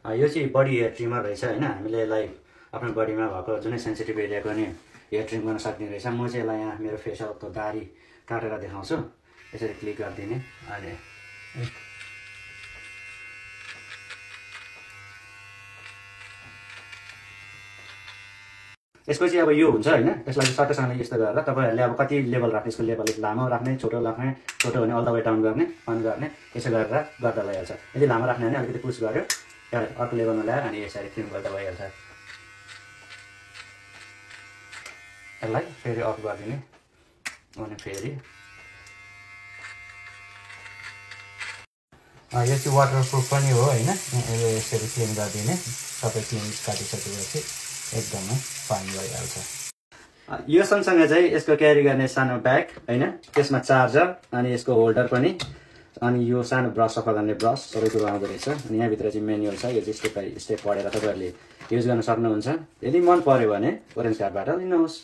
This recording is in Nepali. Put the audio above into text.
यो चाहिँ बडी हेयर ट्रिमर रहेछ होइन। हामीले यसलाई आफ्नो बडीमा भएको जुनै सेन्सिटिभ एरियाको नि हेयर ट्रिम गर्न सक्ने रहेछ। म चाहिँ यसलाई यहाँ मेरो फेसको दाढी काटेर देखाउँछु। यसरी क्लिक गरिदिने अनि यसको चाहिँ अब यो हुन्छ होइन। यसलाई सट्टैसँगले यस्तो गरेर तपाईँहरूले अब कति लेभल राख्ने, यसको लेभल लामो राख्ने, छोटो राख्ने, छोटो भने अल द वे डाउन गर्ने, अन गर्ने, यसो गरेर गर्दा भइहाल्छ। यदि लामो राख्ने भने अलिकति पुस गर्यो, अर्को लेभलमा ल्यायो अनि यसरी ट्रिम गर्दा भइहाल्छ। यसलाई फेरि अफ गरिदिने अनि फेरि यो चाहिँ वाटरप्रुफ पनि हो होइन। यसरी क्लिन गरिदिने, सबै क्लिन काटिसकेपछि एकदमै फाइन भइहाल्छ। यो सँगसँगै चाहिँ यसको क्यारी गर्ने सानो ब्याग होइन, त्यसमा चार्जर अनि यसको होल्डर पनि, अनि यो सानो ब्रस सफा गर्ने ब्रस सबै कुरो आउँदो रहेछ। अनि यहाँभित्र चाहिँ मेन्युअल छ। यो चाहिँ स्टेप बाई स्टेप पढेर तपाईँहरूले युज गर्न सक्नुहुन्छ। यदि मन पर्यो भने ओरेन्ज कार्डबाट लिनुहोस्।